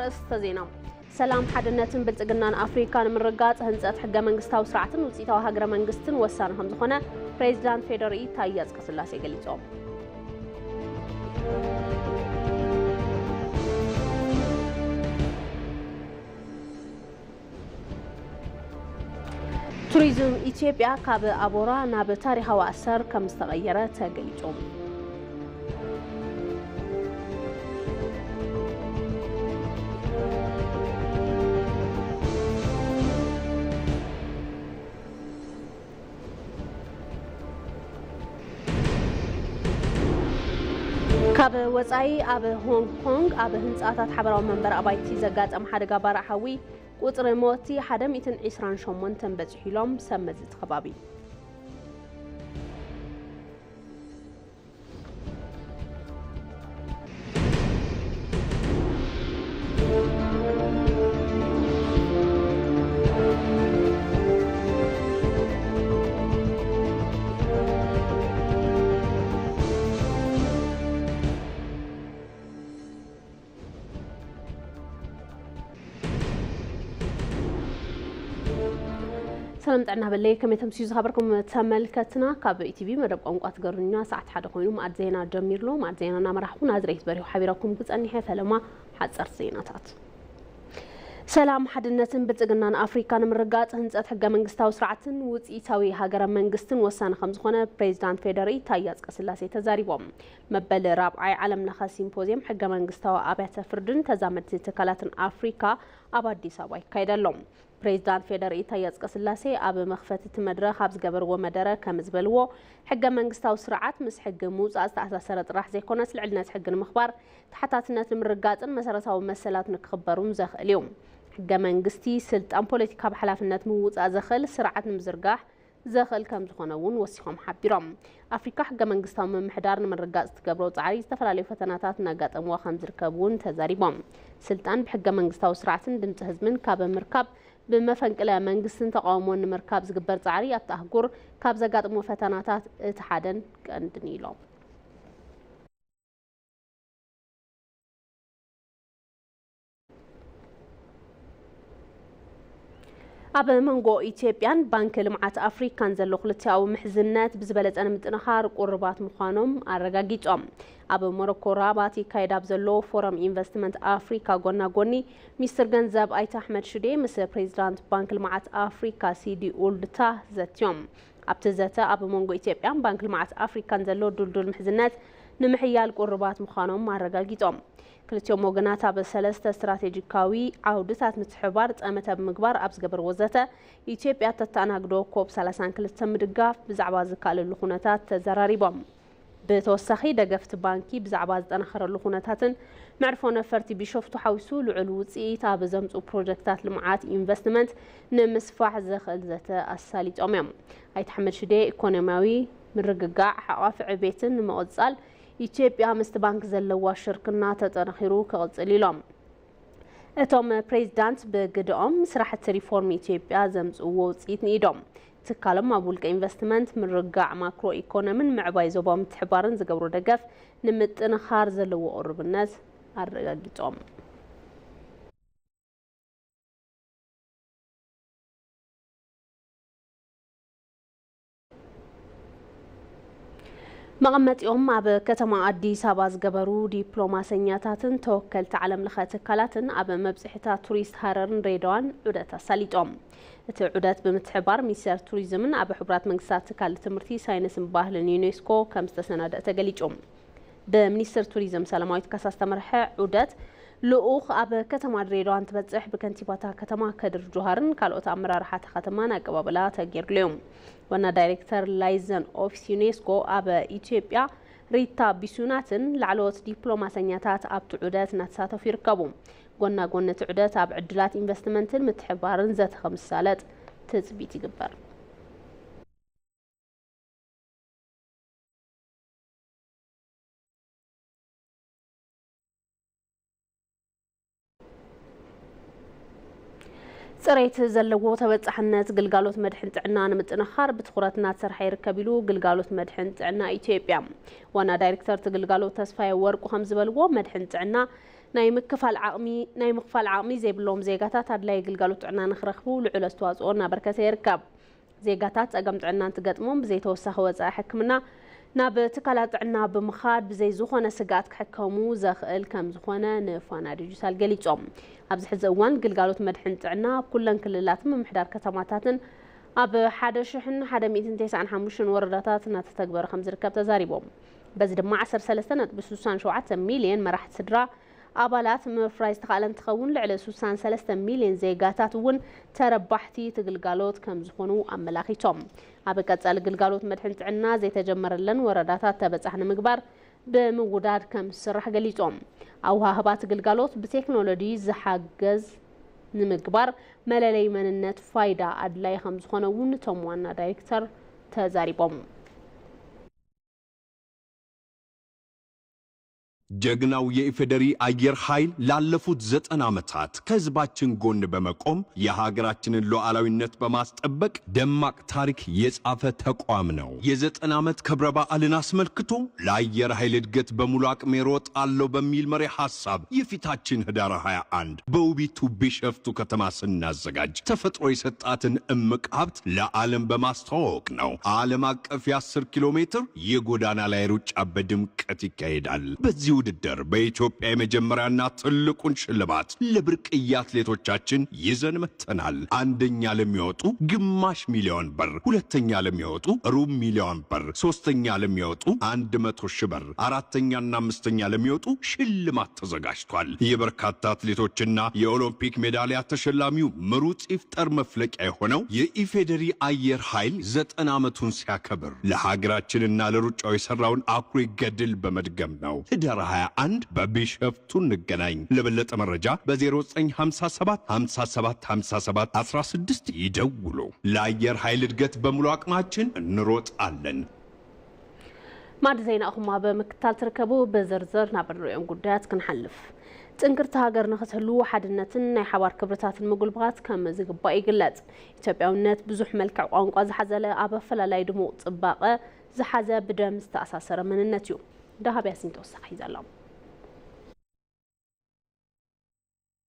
ኣርእስተ ዜና። ሰላም፣ ሓድነትን ብልጽግናን ኣፍሪካ ንምርጋጽ ህንጸት ሕገ መንግስታዊ ስርዓትን ውጽኢታዊ ሃገረ መንግስትን ወሳኒ ከም ዝኾነ ፕሬዚዳንት ፌዴሪኢ ታዬ ኣጽቀስላሴ ገሊጾም። ቱሪዝም ኢትዮጵያ ካብ ኣቦራ ናብ ታሪኻዊ ኣሰር ከም ዝተቐየረ ተገሊጹ። ካብ ወጻኢ፣ ኣብ ሆንግ ኮንግ ኣብ ህንጻታት ሓበራዊ መንበሪ ኣባይቲ ዘጋጠመ ሓደጋ ባርዕ ሓዊ ቁጽሪ ሞቲ ሓደ ሚእትን ዕስራን ሸሞንተን በጺሑ ኢሎም ሰብ መዚ እቲ ከባቢ። ሰላም ጥዕና በለይ፣ ከመይ ተምስዩ ዝኸበርኩም ተመልከትና። ካብ ኢቲቪ መደብ ቋንቋ ትግርኛ ሰዓት ሓደ ኮይኑ መኣዲ ዜና ጀሚርሎ። መኣዲ ዜና እናመራሕኩ ናዝሬት በሪሁ ሓቢረኩም ክጸኒሐ። ፈለማ ሓጸርቲ ዜናታት። ሰላም፣ ሓድነትን ብልጽግናን ኣፍሪካ ንምርጋጽ ህንጸት ሕገ መንግስታዊ ስርዓትን ውጽኢታዊ ሃገረ መንግስትን ወሳኒ ከም ዝኾነ ፕሬዚዳንት ፌዴሪኢ ታዬ ኣጽቀስላሴ ተዛሪቦም። መበል ራብዓይ ዓለም ለኸ ሲምፖዝየም ሕገ መንግስታዊ ኣብያተ ፍርድን ተዛመድቲ ትካላትን ኣፍሪካ ኣብ ኣዲስ ኣበባ ይካየድ ኣሎ። ፕሬዚዳንት ፌዴሪኢ ታዬ ኣጽቀስላሴ ኣብ መኽፈቲ እቲ መድረኽ ኣብ ዝገበርዎ መደረ ከም ዝበልዎ፣ ሕገ መንግስታዊ ስርዓት ምስ ሕጊ ምውጻእ ዝተኣሳሰረ ጥራሕ ዘይኮነስ፣ ልዕልነት ሕጊ ንምኽባር፣ ተሓታትነት ንምርጋጽን መሰረታዊ መሰላት ንክኽበሩን ዘኽእል እዩ። ሕገ መንግስቲ ስልጣን ፖለቲካ ብሓላፍነት ምውጻእ ዘኽእል ስርዓት ንምዝርጋሕ ዘኽእል ከም ዝኾነ እውን ወሲኾም ሓቢሮም። ኣፍሪካ ሕገ መንግስታዊ ምምሕዳር ንምርጋጽ እትገብሮ ጻዕሪ ዝተፈላለዩ ፈተናታት እናጋጠምዋ ከም ዝርከብ እውን ተዛሪቦም። ስልጣን ብሕገ መንግስታዊ ስርዓትን ድምፂ ህዝብን ካብ ምርካብ፣ ብመፈንቅለ መንግስትን ተቃውሞን ንምርካብ ዝግበር ጻዕሪ ኣብቲ ኣህጉር ካብ ዘጋጥሙ ፈተናታት እቲ ሓደን ቀንድን ኢሎም። ኣብ መንጎ ኢትዮጵያን ባንክ ልምዓት ኣፍሪካን ዘሎ ክልቲኣዊ ምሕዝነት ብዝበለጸ ንምጥንኻር ቁርባት ምዃኖም ኣረጋጊጾም። ኣብ ሞሮኮ ራባት ይካየድ ኣብ ዘሎ ፎረም ኢንቨስትመንት ኣፍሪካ ጎና ጎኒ፣ ሚኒስትር ገንዘብ ኣይተ ኣሕመድ ሽዴ ምስ ፕሬዚዳንት ባንክ ልምዓት ኣፍሪካ ሲዲ ኡልድ ታህ ዘትዮም። ኣብቲ ዘተ፣ ኣብ መንጎ ኢትዮጵያን ባንክ ልምዓት ኣፍሪካን ዘሎ ድልዱል ምሕዝነት ንምሕያል ቁርባት ምዃኖም ኣረጋጊጾም። ክልቲኦም ወገናት ኣብ ሰለስተ ስትራቴጂካዊ ዓውድታት ምትሕብባር ጠመተ ብምግባር ኣብ ዝገበርዎ ዘተ፣ ኢትዮጵያ ተተኣናግዶ ኮፕ ሰላሳን ክልተን ምድጋፍ ብዛዕባ ዝካለሉ ኩነታት ተዘራሪቦም። ብተወሳኺ፣ ደገፍቲ ባንኪ ብዛዕባ ዝጠናኸረሉ ኩነታትን መዕርፎ ነፈርቲ ቢሾፍቱ ሓዊሱ ልዑል ውፅኢት ኣብ ዘምፅኡ ፕሮጀክታት ልምዓት ኢንቨስትመንት ንምስፋሕ ዘኽእል ዘተ ኣሳሊጦም እዮም። ኣይተ ኣሕመድ ሽዴ፣ ኢኮኖሚያዊ ምርግጋዕ ሓቋፊ ዕቤትን ንምቕፃል ኢትዮጵያ ምስቲ ባንክ ዘለዋ ሽርክና ተጠናኺሩ ክቕፅል ኢሎም። እቶም ፕሬዚዳንት ብግደኦም፣ ስራሕቲ ሪፎርም ኢትዮጵያ ዘምፅእዎ ውፅኢት ንኢዶም። ትካሎም ኣብ ውልቀ ኢንቨስትመንት፣ ምርግጋዕ ማክሮ ኢኮኖሚን ምዕባይ ዞባዊ ምትሕብባርን ዝገብሮ ደገፍ ንምጥንኻር ዘለዎ ቅሩብነት ኣረጋጊጾም። መቐመጢኦም ኣብ ከተማ ኣዲስ ኣበባ ዝገበሩ ዲፕሎማሰኛታትን ተወከልቲ ዓለም ለኸ ትካላትን ኣብ መብፅሕታት ቱሪስት ሃረርን ድሬዳዋን ዑደት ኣሳሊጦም። እቲ ዑደት ብምትሕብባር ሚኒስቴር ቱሪዝምን ኣብ ሕቡራት መንግስታት ትካል ትምህርቲ፣ ሳይንስን ባህልን ዩኔስኮ ከም ዝተሰናደአ ተገሊጹ። ብሚኒስትር ቱሪዝም ሰላማዊት ካሳ ዝተመርሐ ዑደት ልኡኽ ኣብ ከተማ ድሬዳዋ እንትበጽሕ፣ ብከንቲባታ ከተማ ከድር ጁሃርን ካልኦት ኣመራርሓ እታ ከተማን ኣቀባብላ ተገይርሉ እዩ። ዋና ዳይሬክተር ላይዘን ኦፊስ ዩኔስኮ ኣብ ኢትዮጵያ ሪታ ቢሱናትን ላዕለዎት ዲፕሎማሰኛታት ኣብቲ ዑደት እናተሳተፉ ይርከቡ። ጎና ጎኒ እቲ ዑደት ኣብ ዕድላት ኢንቨስትመንትን ምትሕብባርን ዘተ ከም ዝሳለጥ ትጽቢት ይግበር። ጽሬት ዘለዎ ተበጻሕነት ግልጋሎት መድሕን ጥዕና ንምጥንኻር ብትኹረት እናተሰርሐ ይርከብ ኢሉ ግልጋሎት መድሕን ጥዕና ኢትዮጵያ። ዋና ዳይሬክተር እቲ ግልጋሎት ተስፋዬ ወርቁ ከም ዝበልዎ፣ መድሕን ጥዕና ናይ ምክፋል ዓቕሚ ናይ ምኽፋል ዓቕሚ ዘይብሎም ዜጋታት ኣድላይ ግልጋሎት ጥዕና ንክረኽቡ ልዑል ኣስተዋፅኦ እናበርከተ ይርከብ። ዜጋታት ጸገም ጥዕና እንትገጥሞም ብዘይተወሳኺ ወጻኢ ሕክምና ናብ ትካላት ጥዕና ብምኻድ ብዘይ ዝኾነ ስግኣት ክሕከሙ ዘኽእል ከም ዝኾነ ንፋና ዲጂታል ገሊጾም። ኣብዚ ሕዚ እዋን ግልጋሎት መድሕን ጥዕና ኣብ ኩለን ክልላትን ምምሕዳር ከተማታትን ኣብ ሓደ ሽሕን ሓደ ሚእትን ተስዓን ሓሙሽተን ወረዳታት እናተተግበረ ከም ዝርከብ ተዛሪቦም። በዚ ድማ ዓሰርተ ሰለስተ ነጥቢ ስሳን ሸውዓተ ሚልዮን መራሕቲ ስድራ ኣባላት ምፍራይ ዝተኻእለ እንትኸውን፣ ልዕሊ ስሳን ሰለስተ ሚልዮን ዜጋታት እውን ተረባሕቲ እቲ ግልጋሎት ከም ዝኾኑ ኣመላኺቶም። ኣብ ቀጻሊ ግልጋሎት መድሕን ጥዕና ዘይተጀመረለን ወረዳታት ተበጻሒ ንምግባር ብምውዳድ ከም ዝስራሕ ገሊጾም። ኣወሃህባ እቲ ግልጋሎት ብቴክኖሎጂ ዝሓገዝ ንምግባር መለለይ መንነት ፋይዳ ኣድላይ ከም ዝኾነ እውን እቶም ዋና ዳይሬክተር ተዛሪቦም። ጀግናው የኢፌዴሪ አየር ኃይል ላለፉት ዘጠና ዓመታት ከህዝባችን ጎን በመቆም የሀገራችንን ሉዓላዊነት በማስጠበቅ ደማቅ ታሪክ የጻፈ ተቋም ነው። የዘጠና ዓመት ክብረ በዓልን አስመልክቶ ለአየር ኃይል እድገት በሙሉ አቅሜ እሮጣለሁ በሚል መሪ ሐሳብ የፊታችን ህዳር ሃያ አንድ በውቢቱ ቢሸፍቱ ከተማ ስናዘጋጅ ተፈጥሮ የሰጣትን እምቅ ሀብት ለዓለም በማስተዋወቅ ነው። ዓለም አቀፍ የ አስር ኪሎ ሜትር የጎዳና ላይ ሩጫ በድምቀት ይካሄዳል። በዚህ ውድድር በኢትዮጵያ የመጀመሪያና ትልቁን ሽልማት ለብርቅዬ አትሌቶቻችን ይዘን መጥተናል። አንደኛ ለሚወጡ ግማሽ ሚሊዮን ብር፣ ሁለተኛ ለሚወጡ ሩብ ሚሊዮን ብር፣ ሶስተኛ ለሚወጡ አንድ መቶ ሺህ ብር፣ አራተኛና አምስተኛ ለሚወጡ ሽልማት ተዘጋጅቷል። የበርካታ አትሌቶችና የኦሎምፒክ ሜዳሊያ ተሸላሚው ምሩጽ ይፍጠር መፍለቂያ የሆነው የኢፌዴሪ አየር ኃይል ዘጠና ዓመቱን ሲያከብር ለሀገራችንና ለሩጫው የሰራውን አኩሪ ገድል በመድገም ነው። ህዳር ሃያ አንድ በቢሸፍቱ እንገናኝ። ለበለጠ መረጃ በ ዜሮ ዘጠኝ ሀምሳ ሰባት ሀምሳ ሰባት ሀምሳ ሰባት አስራ ስድስት ይደውሉ። ለአየር ኃይል እድገት በሙሉ አቅማችን እንሮጣለን። ማዕዲ ዜናኹም ኣብ ምክትታል ትርከቡ። ብዝርዝር ናብ እንሪኦም ጉዳያት ክንሓልፍ። ጥንክርቲ ሃገር ንኽትህሉ ሓድነትን ናይ ሓባር ክብርታትን ምጉልባት ከም ዝግባእ ይግለጽ። ኢትዮጵያውነት ብዙሕ መልክዕ ቋንቋ ዝሓዘለ ኣብ ኣፈላላይ ድሙቕ ጽባቐ ዝሓዘ ብደም ዝተኣሳሰረ መንነት እዩ። ዳሃብ ያሲን ተወሳኺ ሒዛ ኣላ።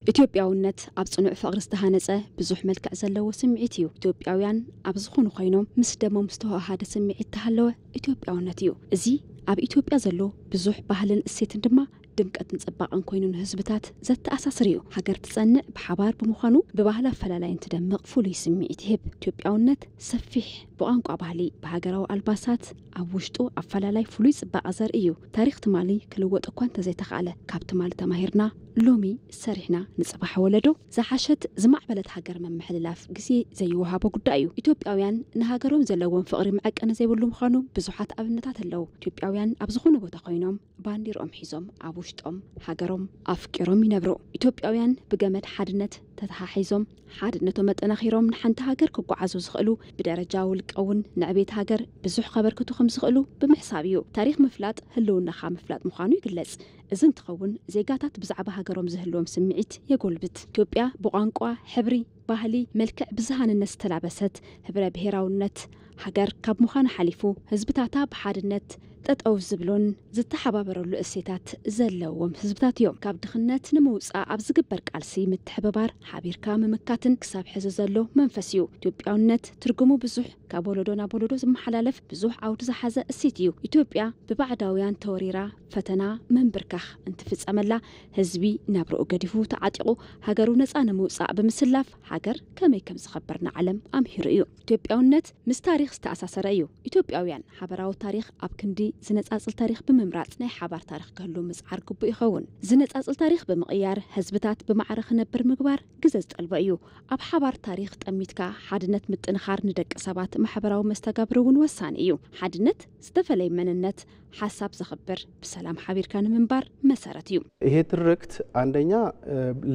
ኢትዮጵያውነት ኣብ ጽኑዕ ፍቕሪ ዝተሃነጸ ብዙሕ መልክዕ ዘለዎ ስምዒት እዩ። ኢትዮጵያውያን ኣብ ዝኾኑ ኮይኖም ምስ ደሞም ዝተወሃሃደ ስምዒት ተሃለወ ኢትዮጵያውነት እዩ። እዚ ኣብ ኢትዮጵያ ዘሎ ብዙሕ ባህልን እሴትን ድማ ድምቀትን ጽባቐን ኮይኑ ንህዝብታት ዘተኣሳስር እዩ። ሃገር ትጸንዕ ብሓባር ብምዃኑ ብባህሊ ኣፈላላይ እንትደምቕ ፍሉይ ስምዒት ይህብ። ኢትዮጵያውነት ሰፊሕ ብቋንቋ ባህሊ፣ ብሃገራዊ ኣልባሳት፣ ኣብ ውሽጡ ኣፈላላይ ፍሉይ ጽባቐ ዘርኢ እዩ። ታሪኽ ትማሊ ክልወጥ እኳ እንተዘይተኻእለ፣ ካብ ትማሊ ተማሂርና ሎሚ ሰሪሕና ንጽባሕ ወለዶ ዝሓሸት ዝማዕበለት ሃገር ምምሕልላፍ ግዜ ዘይወሃቦ ጉዳይ እዩ። ኢትዮጵያውያን ንሃገሮም ዘለዎም ፍቕሪ መዐቀኒ ዘይብሉ ምዃኑ ብዙሓት ኣብነታት ኣለዉ። ኢትዮጵያውያን ኣብ ዝኾነ ቦታ ኮይኖም ባንዲርኦም ሒዞም ኣብ ውሽጦም ሃገሮም ኣፍቂሮም ይነብሩ። ኢትዮጵያውያን ብገመድ ሓድነት ተተሓሒዞም ሓድነቶም ኣጠናኺሮም ንሓንቲ ሃገር ክጓዓዙ ዝኽእሉ ብደረጃ ውልቀ እውን ንዕቤት ሃገር ብዙሕ ከበርክቱ ከም ዝኽእሉ ብምሕሳብ እዩ። ታሪኽ ምፍላጥ ህልውናኻ ምፍላጥ ምዃኑ ይግለጽ። እዚ እንትኸውን ዜጋታት ብዛዕባ ሃገሮም ዝህልዎም ስምዒት የጎልብት። ኢትዮጵያ ብቋንቋ፣ ሕብሪ፣ ባህሊ፣ መልክዕ ብዝሃንነት ዝተላበሰት ህብረ ብሔራውነት ሃገር ካብ ምዃን ሓሊፉ ህዝብታታ ብሓድነት ጠጠው ዝብሉን ዝተሓባበረሉ እሴታት ዘለዎም ህዝብታት እዮም። ካብ ድኽነት ንምውፃእ ኣብ ዝግበር ቃልሲ ምትሕብባር ሓቢርካ ምምካትን ክሳብ ሕዚ ዘሎ መንፈስ እዩ። ኢትዮጵያውነት ትርጉሙ ብዙሕ ካብ ወለዶ ናብ ወለዶ ዝመሓላለፍ ብዙሕ ዓውዲ ዝሓዘ እሴት እዩ። ኢትዮጵያ ብባዕዳውያን ተወሪራ ፈተና ምንብርካኽ እንትፍፀመላ ህዝቢ ናብርኡ ገዲፉ ተዓጢቑ ሃገሩ ነፃ ንምውፃእ ብምስላፍ ሃገር ከመይ ከም ዝኸበር ንዓለም ኣምሂሩ እዩ። ኢትዮጵያውነት ምስ ታሪኽ ዝተኣሳሰረ እዩ። ኢትዮጵያውያን ሓበራዊ ታሪኽ ኣብ ክንዲ ዝነጻጽል ታሪኽ ብምምራጽ ናይ ሓባር ታሪኽ ክህሉ ምጽዓር ግቡእ ይኸውን። ዝነጻጽል ታሪኽ ብምቕያር ህዝብታት ብማዕረ ክነብር ምግባር ግዘ ዝጠልቦ እዩ። ኣብ ሓባር ታሪኽ ጠሚትካ ሓድነት ምጥንኻር ንደቂ ሰባት ማሕበራዊ መስተጋብር እውን ወሳኒ እዩ። ሓድነት ዝተፈለየ መንነት ሓሳብ ዘኽብር ብሰላም ሓቢርካ ንምንባር መሰረት እዩ። ይሄ ትርክት አንደኛ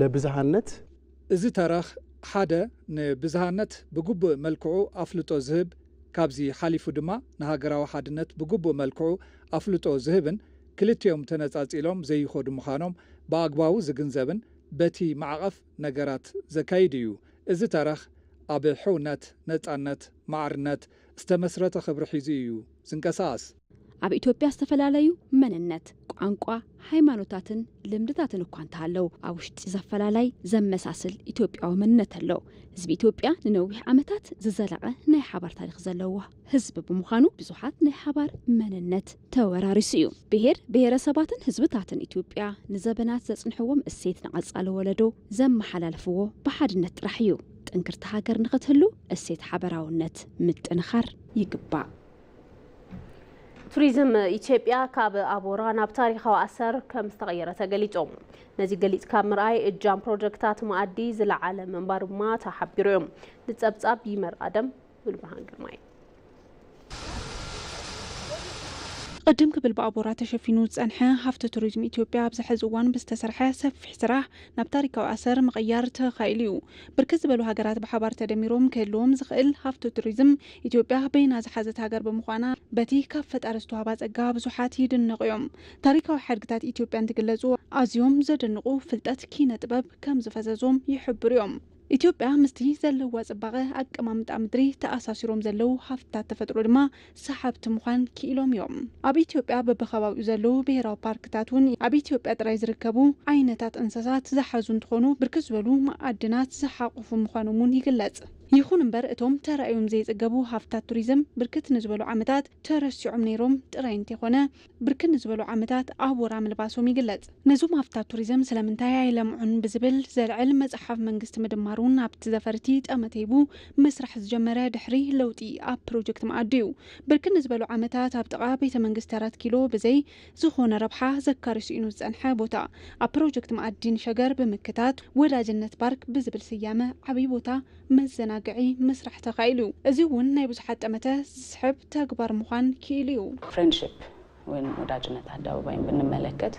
ለብዝሃነት እዚ ተረኽ ሓደ ንብዝሃነት ብግቡእ መልክዑ ኣፍልጦ ዝህብ፣ ካብዚ ሓሊፉ ድማ ንሃገራዊ ሓድነት ብግቡእ መልክዑ ኣፍልጦ ዝህብን ክልቲኦም ተነጻጺሎም ዘይኸዱ ምዃኖም ብኣግባቡ ዝግንዘብን በቲ ማዕቐፍ ነገራት ዘካይድ እዩ። እዚ ተረኽ ኣብ ሕውነት፣ ነጻነት፣ ማዕርነት ዝተመስረተ ክብሪ ሒዙ እዩ ዝንቀሳቐስ። ኣብ ኢትዮጵያ ዝተፈላለዩ መንነት፣ ቋንቋ፣ ሃይማኖታትን ልምድታትን እኳ እንተሃለው፣ ኣብ ውሽጢ ዘፈላላይ ዘመሳስል ኢትዮጵያዊ መንነት ኣሎ። ህዝቢ ኢትዮጵያ ንነዊሕ ዓመታት ዝዘለቐ ናይ ሓባር ታሪኽ ዘለዎ ህዝቢ ብምዃኑ፣ ብዙሓት ናይ ሓባር መንነት ተወራሪሱ እዩ። ብሄር ብሄረሰባትን ህዝብታትን ኢትዮጵያ ንዘበናት ዘጽንሕዎም እሴት ንቐጻሊ ወለዶ ዘመሓላልፍዎ ብሓድነት ጥራሕ እዩ። ጥንክርቲ ሃገር ንኽትህሉ እሴት ሓበራውነት ምጥንኻር ይግባእ። ቱሪዝም ኢትዮጵያ ካብ ኣቦራ ናብ ታሪኻዊ ኣሰር ከም ዝተቐየረ ተገሊጹ። ነዚ ገሊጽ ካብ ምርኣይ፣ እጃም ፕሮጀክታት መኣዲ ዝለዓለ ምንባሩ ድማ ተሓቢሩ እዩ። ንጸብጻብ ይመር ኣደም፣ ሙሉብርሃን ግርማይ። ቅድም ክብል ብኣቦራ ተሸፊኑ ዝጸንሐ ሃፍቲ ቱሪዝም ኢትዮጵያ፣ ኣብዚ ሕዚ እዋን ብዝተሰርሐ ሰፊሕ ስራሕ ናብ ታሪካዊ ኣሰር ምቕያር ተኻኢሉ እዩ። ብርክት ዝበሉ ሃገራት ብሓባር ተደሚሮም ክህልዎም ዝኽእል ሃፍቲ ቱሪዝም፣ ኢትዮጵያ በይና ዝሓዘት ሃገር ብምዃና፣ በቲ ካብ ፈጣሪ ዝተዋህባ ጸጋ ብዙሓት ይድነቑ እዮም። ታሪካዊ ሓድግታት ኢትዮጵያ እንትግለጹ፣ ኣዝዮም ዘደንቑ ፍልጠት ኪነ ጥበብ ከም ዝፈዘዞም ይሕብሩ እዮም። ኢትዮጵያ ምስቲ ዘለዋ ጽባቐ ኣቀማምጣ ምድሪ ተኣሳሲሮም ዘለዉ ሃፍትታት ተፈጥሮ ድማ ሰሓብቲ ምዃን ክኢሎም እዮም። ኣብ ኢትዮጵያ በብኸባቢኡ ዘለዉ ብሄራዊ ፓርክታት እውን ኣብ ኢትዮጵያ ጥራይ ዝርከቡ ዓይነታት እንስሳት ዝሓዙ እንትኾኑ፣ ብርክት ዝበሉ መኣድናት ዝሓቑፉ ምዃኖም እውን ይግለጽ። ይኹን እምበር፣ እቶም ተራእዮም ዘይጽገቡ ሃፍትታት ቱሪዝም ብርክት ንዝበሉ ዓመታት ተረሲዖም ነይሮም ጥራይ እንተይኮነ፣ ብርክት ንዝበሉ ዓመታት ኣቦራ ምልባሶም ይግለጽ። ነዞም ሃፍትታት ቱሪዝም ስለምንታይ ኣይለምዑን ብዝብል ዘልዕል መጽሓፍ መንግስቲ ምድማሩን ኣብቲ ዘፈርቲ ጠመተ ሂቡ ምስራሕ ዝጀመረ ድሕሪ ለውጢ ኣብ ፕሮጀክት መኣዲ እዩ። ብርክት ንዝበሉ ዓመታት ኣብ ጥቓ ቤተ መንግስቲ ኣራት ኪሎ ብዘይ ዝኾነ ረብሓ ዘካሪ ስኢኑ ዝጸንሐ ቦታ፣ ኣብ ፕሮጀክት መኣዲን ሸገር ብምክታት ወዳጅነት ፓርክ ብዝብል ስያመ ዓብዪ ቦታ መዘናግዒ ምስራሕ ተኻኢሉ እዩ። እዚ እውን ናይ ብዙሓት ጠመተ ዝስሕብ ተግባር ምዃን ክኢሉ እዩ። ፍሬንድሺፕ ወይም ወዳጅነት አደባባይን ብንመለከት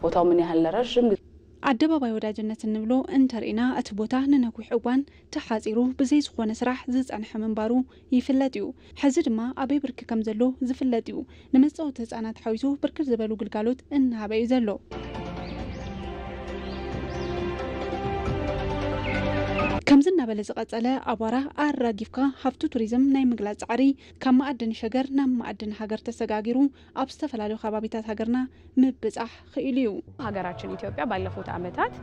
ቦታው ምን ያህል ለረዥም ጊዜ ኣደባባይ ወዳጅነት እንብሎ እንተርኢና፣ እቲ ቦታ ንነዊሕ እዋን ተሓጺሩ ብዘይ ዝኾነ ስራሕ ዝጸንሐ ምንባሩ ይፍለጥ እዩ። ሕዚ ድማ ኣበይ ብርኪ ከም ዘሎ ዝፍለጥ እዩ። ንመጻወቲ ህጻናት ሓዊሱ ብርክት ዝበሉ ግልጋሎት እናሃበ እዩ ዘሎ። ከምዚ እናበለ ዝቐጸለ ኣቧራ ኣራጊፍካ ሃፍቲ ቱሪዝም ናይ ምግላጽ ጻዕሪ ካብ መኣድን ሸገር ናብ መኣድን ሃገር ተሰጋጊሩ ኣብ ዝተፈላለዩ ከባቢታት ሃገርና ምብጻሕ ክኢሉ እዩ። ሀገራችን ኢትዮጵያ ባለፉት ዓመታት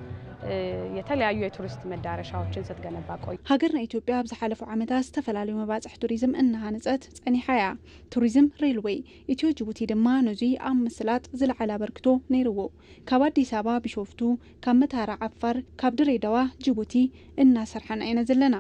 የተለያዩ የቱሪስት መዳረሻዎችን ስትገነባ ቆይ ሃገርና ኢትዮጵያ ኣብ ዝሓለፉ ዓመታት ዝተፈላለዩ መባፅሕ ቱሪዝም እናሃነፀት ፀኒሓ እያ። ቱሪዝም ሬልዌይ ኢትዮ ጅቡቲ ድማ ነዙይ ኣብ ምስላጥ ዝለዓለ ኣበርክቶ ነይርዎ። ካብ ኣዲስ ኣበባ ቢሾፍቱ፣ ካብ መተሃራ ዓፋር፣ ካብ ድሬዳዋ ጅቡቲ እናሰርሓና ኢና ዘለና።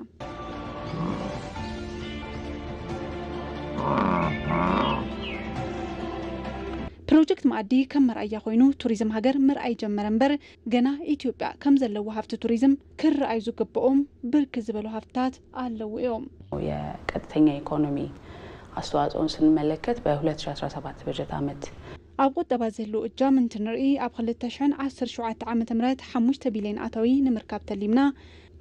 ፕሮጀክት መኣዲ ከም መርኣያ ኮይኑ ቱሪዝም ሃገር ምርኣይ ጀመረ እምበር ገና ኢትዮጵያ ከም ዘለዎ ሃፍቲ ቱሪዝም ክረኣዩ ዝግብኦም ብርክት ዝበሉ ሃፍትታት ኣለዉ እዮም። የቀጥተኛ ኢኮኖሚ አስተዋጽኦን ስንመለከት በ ሁለት ሺ አስራ ሰባት በጀት ዓመት ኣብ ቁጠባ ዝህልው እጃም እንትንርኢ ኣብ ክልተ ሽሕን ዓሰርተ ሸውዓተ ዓመተ ምህረት ሓሙሽተ ቢልዮን ኣታዊ ንምርካብ ተሊምና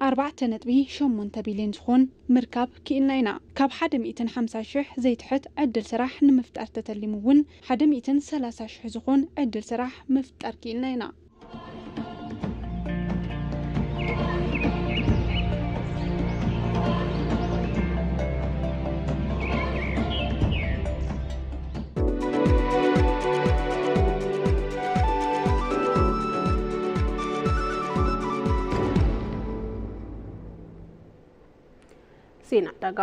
ኣርባዕተ ነጥቢ ሸሞንተ ቢልዮን ዝኾን ምርካብ ክኢልና ኢና። ካብ ሓደ ሚእትን ሓምሳ ሽሕ ዘይትሕት ዕድል ስራሕ ንምፍጣር ተተሊሙ እውን ሓደ ሚእትን ሰላሳ ሽሕ ዝኾን ዕድል ስራሕ ምፍጣር ክኢልና ኢና። ዜና ዕዳጋ።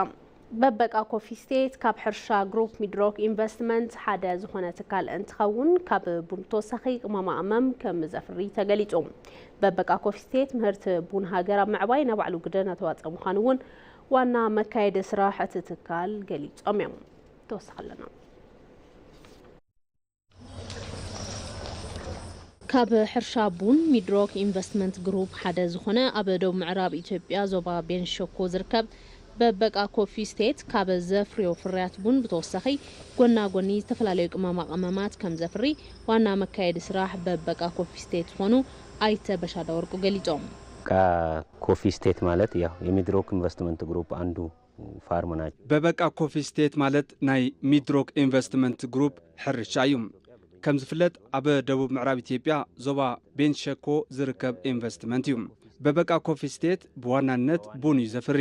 በበቃ ኮፊ ስቴት ካብ ሕርሻ ግሩፕ ሚድሮክ ኢንቨስትመንት ሓደ ዝኾነ ትካል እንትኸውን፣ ካብ ቡን ብተወሳኺ ቅመማ ቅመም ከም ዘፍሪ ተገሊጹ። በበቃ ኮፊ ስቴት ምህርቲ ቡን ሃገር ኣብ ምዕባይ ናይ ባዕሉ ግደ እናተዋፀ ምዃኑ እውን ዋና መካየዲ ስራሕ እቲ ትካል ገሊጾም እዮም። ተወሳኺ ኣለና። ካብ ሕርሻ ቡን ሚድሮክ ኢንቨስትመንት ግሩፕ ሓደ ዝኾነ ኣብ ደቡብ ምዕራብ ኢትዮጵያ ዞባ ቤንሸኮ ዝርከብ በበቃ ኮፊ ስቴት ካብ ዘፍርዮ ፍርያት ቡን ብተወሳኺ ጎና ጎኒ ዝተፈላለዩ ቅመማ ቅመማት ከም ዘፍሪ ዋና መካየዲ ስራሕ በበቃ ኮፊ ስቴት ዝኾኑ ኣይተ በሻዳ ወርቁ ገሊጾም። ኮፊ ስቴት ማለት ያው የሚድሮክ ኢንቨስትመንት ግሩፕ አንዱ ፋርም ናቸው። በበቃ ኮፊ ስቴት ማለት ናይ ሚድሮክ ኢንቨስትመንት ግሩፕ ሕርሻ እዩ። ከም ዝፍለጥ ኣብ ደቡብ ምዕራብ ኢትዮጵያ ዞባ ቤንሸኮ ዝርከብ ኢንቨስትመንት እዩ። በበቃ ኮፊ ስቴት ብዋናነት ቡን እዩ ዘፍሪ።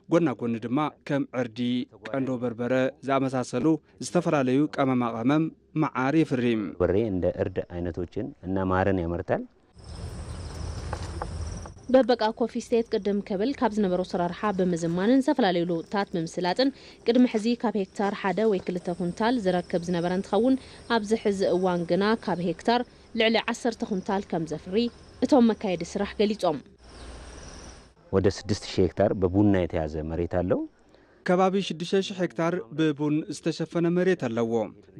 ጎና ጎኒ ድማ ከም ዕርዲ፣ ቀንዶ በርበረ ዝኣመሳሰሉ ዝተፈላለዩ ቀመማ ቀመም፣ መዓር የፍሪ። በርበሬ እንደ እርድ አይነቶችን እና ማርን ያመርታል። በበቃ ኮፊ ስቴት ቅድም ክብል ካብ ዝነበሮ ኣሰራርሓ ብምዝማንን ዝተፈላለዩ ለውጥታት ብምስላጥን ቅድሚ ሕዚ ካብ ሄክታር ሓደ ወይ ክልተ ኩንታል ዝረክብ ዝነበረ እንትኸውን፣ ኣብዚ ሕዚ እዋን ግና ካብ ሄክታር ልዕሊ ዓሰርተ ኩንታል ከም ዘፍሪ እቶም መካየዲ ስራሕ ገሊጾም። ወደ ስድስት ሺህ ሄክታር በቡና የተያዘ መሬት አለው። ከባቢ ሽዱሽተ ሺሕ ሄክታር ብቡን ዝተሸፈነ መሬት ኣለዎ።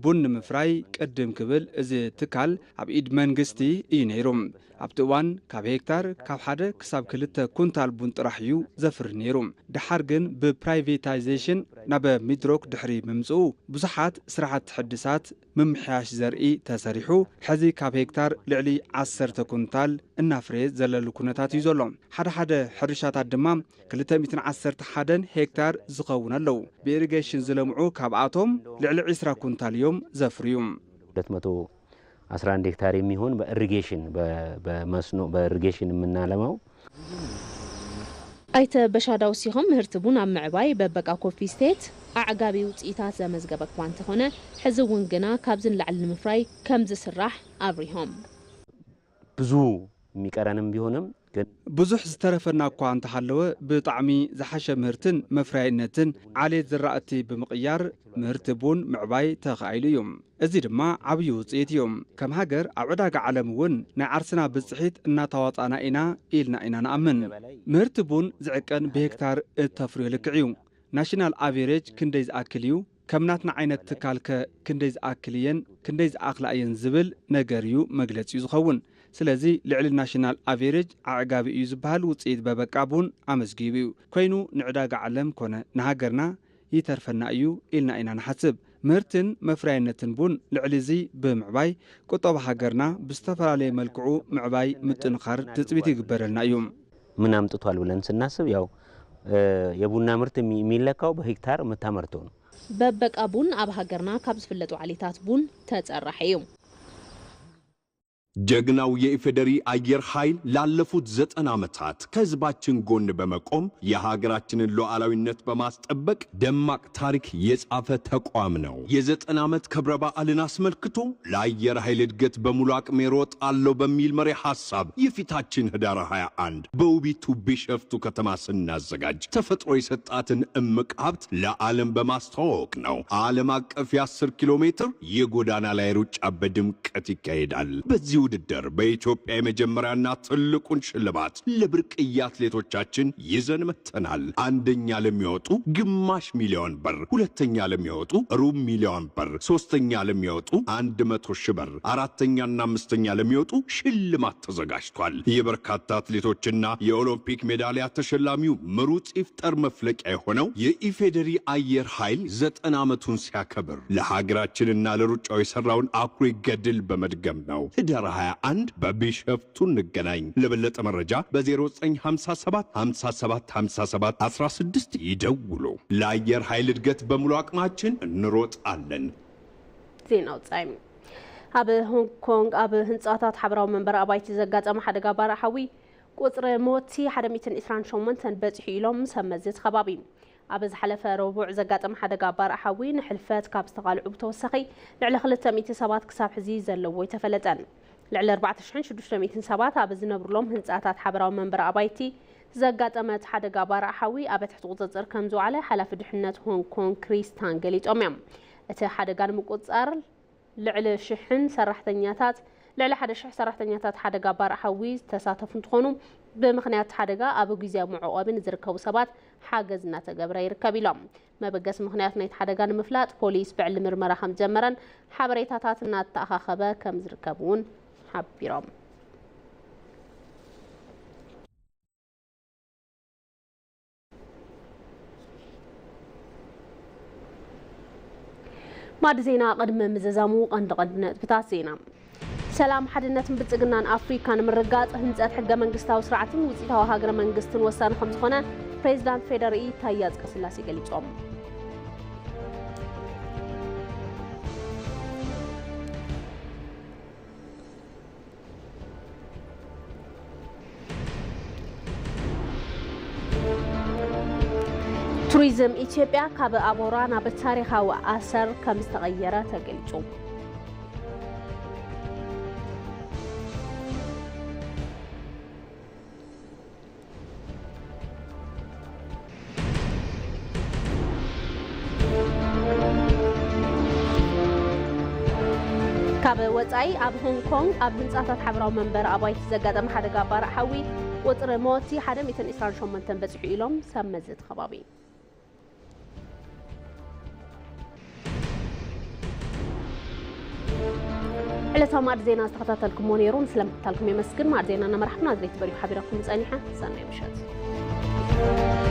ቡን ንምፍራይ ቅድም ክብል እዚ ትካል ኣብ ኢድ መንግስቲ እዩ ነይሩ። ኣብቲ እዋን ካብ ሄክታር ካብ ሓደ ክሳብ ክልተ ኩንታል ቡን ጥራሕ እዩ ዘፍሪ ነይሩ። ደሓር ግን ብፕራይቬታይዜሽን ናብ ሚድሮክ ድሕሪ ምምፅኡ ብዙሓት ስራሕቲ ሕድሳት ምምሕያሽ ዘርኢ ተሰሪሑ ሕዚ ካብ ሄክታር ልዕሊ ዓሰርተ ኩንታል እናፍረየ ዘለሉ ኩነታት እዩ ዘሎ። ሓደ ሓደ ሕርሻታት ድማ ክልተ ሚእትን ዓሰርተ ሓደን ሄክታር ዝኸውን ኣለዉ። ብኢሪጌሽን ዝለምዑ ካብኣቶም ልዕሊ ዒስራ ኩንታል እዮም ዘፍርዩ። ሁለት መቶ አስራ አንድ ሄክታር የሚሆን በኢሪጌሽን በመስኖ በኢሪጌሽን የምናለማው። ኣይተ በሻዳ ወሲኾም ምህርቲ ቡን ኣብ ምዕባይ በበቃ ኮፊ ስቴት ኣዕጋቢ ውፅኢታት ዘመዝገበ እኳ እንተኾነ ሕዚ እውን ግና ካብዚ ንላዕሊ ንምፍራይ ከም ዝስራሕ ኣብሪሆም። ብዙ የሚቀረንም ቢሆንም ግን ብዙሕ ዝተረፈና እኳ እንተሃለወ ብጣዕሚ ዝሓሸ ምህርትን መፍረያይነትን ዓሌት ዝራእቲ ብምቕያር ምህርቲ ቡን ምዕባይ ተኻኢሉ እዩ። እዚ ድማ ዓብዪ ውፅኢት እዩ። ከም ሃገር ኣብ ዕዳጋ ዓለም እውን ናይ ዓርስና ብፅሒት እናተዋፃእና ኢና ኢልና ኢና ንኣምን። ምህርቲ ቡን ዝዕቀን ብሄክታር እተፍርዮ ልክዕ እዩ። ናሽናል ኣቬሬጅ ክንደይ ዝኣክል እዩ? ከም ናትና ዓይነት ትካል ከ ክንደይ ዝኣክል እየን ክንደይ ዝኣኽላ እየን ዝብል ነገር እዩ መግለፂኡ ዝኸውን። ስለዚ ልዕሊ ናሽናል ኣቬሬጅ ኣዕጋቢ እዩ ዝበሃል ውፅኢት በበቃ ቡን ኣመዝጊቡ እዩ። ኮይኑ ንዕዳጋ ዓለም ኮነ ንሃገርና ይተርፈና እዩ ኢልና ኢና ንሓስብ። ምህርትን መፍረያይነትን ቡን ልዕሊ እዚ ብምዕባይ ቁጠባ ሃገርና ብዝተፈላለየ መልክዑ ምዕባይ ምጥንኻር ትፅቢት ይግበረልና እዩ። ምን አምጥቷል ብለን ስናስብ ያው የቡና ምርት የሚለካው በሄክታር የምታመርተው ነው። በበቃ ቡን ኣብ ሃገርና ካብ ዝፍለጡ ዓሌታት ቡን ተጸራሒ እዩ። ጀግናው የኢፌዴሪ አየር ኃይል ላለፉት ዘጠና ዓመታት ከህዝባችን ጎን በመቆም የሀገራችንን ሉዓላዊነት በማስጠበቅ ደማቅ ታሪክ የጻፈ ተቋም ነው። የዘጠና ዓመት ክብረ በዓልን አስመልክቶ ለአየር ኃይል እድገት በሙሉ አቅሜ እሮጣለሁ በሚል መሪ ሐሳብ የፊታችን ህዳር ሃያ አንድ በውቢቱ ቢሸፍቱ ከተማ ስናዘጋጅ ተፈጥሮ የሰጣትን እምቅ ሀብት ለዓለም በማስተዋወቅ ነው። ዓለም አቀፍ የ10 ኪሎ ሜትር የጎዳና ላይ ሩጫ በድምቀት ይካሄዳል። በዚህ ውድድር በኢትዮጵያ የመጀመሪያና ትልቁን ሽልማት ለብርቅዬ አትሌቶቻችን ይዘን መጥተናል። አንደኛ ለሚወጡ ግማሽ ሚሊዮን ብር፣ ሁለተኛ ለሚወጡ ሩብ ሚሊዮን ብር፣ ሶስተኛ ለሚወጡ አንድ መቶ ሺህ ብር፣ አራተኛና አምስተኛ ለሚወጡ ሽልማት ተዘጋጅቷል። የበርካታ አትሌቶችና የኦሎምፒክ ሜዳሊያ ተሸላሚው ምሩጽ ይፍጠር መፍለቂያ የሆነው የኢፌዴሪ አየር ኃይል ዘጠና ዓመቱን ሲያከብር ለሀገራችንና ለሩጫው የሰራውን አኩሪ ገድል በመድገም ነው። ህዳር ሃያ አንድ በቢሸፍቱ እንገናኝ። ለበለጠ መረጃ በ0957 57 57 16 ይደውሉ። ለአየር ኃይል እድገት በሙሉ አቅማችን እንሮጣለን። ዜና ውጻኢ። ኣብ ሆንግ ኮንግ ኣብ ህንጻታት ሓበራዊ መንበሪ ኣባይቲ ዘጋጠመ ሓደጋ ባርዕ ሓዊ ቁጽሪ ሞቲ ሓደ ሚእትን ዕስራን ሸሞንተን በጺሑ ኢሎም ሰብ መዚ እቲ ከባቢ። ኣብ ዝሓለፈ ረቡዕ ዘጋጠመ ሓደጋ ባርዕ ሓዊ ንሕልፈት ካብ ዝተቓልዑ ብተወሳኺ ልዕሊ ክልተ ሚእቲ ሰባት ክሳብ ሕዚ ዘለውዎ ኣይተፈለጠን። ልዕሊ ኣርባዕተ ሽሕን ሽዱሽተ ሚእትን ሰባት ኣብ ዝነብሩሎም ህንጻታት ሓበራዊ መንበሪ ኣባይቲ ዘጋጠመ እቲ ሓደጋ ባርዕ ሓዊ ኣብ ትሕቲ ቁጽጽር ከም ዝወዓለ ሓላፊ ድሕነት ሆንግ ኮንግ ክሪስ ታን ገሊጾም እዮም። እቲ ሓደጋ ንምቁጽጻር ልዕሊ ሽሕን ሰራሕተኛታት ልዕሊ ሓደ ሽሕ ሰራሕተኛታት ሓደጋ ባርዕ ሓዊ ዝተሳተፉ እንትኾኑ፣ ብምኽንያት እቲ ሓደጋ ኣብ ግዝያዊ መዕቆቢ ንዝርከቡ ሰባት ሓገዝ እናተገብረ ይርከብ ኢሎም። መበገሲ ምኽንያት ናይቲ ሓደጋ ንምፍላጥ ፖሊስ ብዕሊ ምርመራ ከም ዝጀመረን ሓበሬታታት እናተኣኻኸበ ከም ዝርከብ እውን ሓቢሮም። ማዕዲ ዜና ቅድሚ ምዝዛሙ ቀንዲ ቀንዲ ነጥብታት ዜና። ሰላም፣ ሓድነትን ብልጽግናን ኣፍሪካ ንምርጋጽ ህንጸት ሕገ መንግስታዊ ስርዓትን ውጽኢታዊ ሃገረ መንግስትን ወሳኒ ከም ዝኾነ ፕሬዚዳንት ፌዴሪኢ ታዬ ኣጽቀስላሴ ገሊጾም። ቱሪዝም ኢትዮጵያ ካብ ኣቦራ ናብ ታሪኻዊ ኣሰር ከም ዝተቐየረ ተገሊጹ። ካብ ወጻኢ፣ ኣብ ሆንግ ኮንግ ኣብ ህንጻታት ሓበራዊ መንበሪ ኣባይቲ ዘጋጠመ ሓደጋ ኣባራዕ ሓዊ ቁጽሪ ሞቲ ሓደ ሚእትን ዕስራን ሸሞንተን በጺሑ ኢሎም ሰብ መዚ እቲ ከባቢ። ዕለታዊ ማዕድ ዜና ዝተኸታተልኩሞ ነይሩ። ስለምክታልኩም የመስግን። ማዕድ ዜና እናመራሕኩ ናዝሬት በሪሁ ሓቢረኩም ጸኒሐ። ሰናይ ምሸት።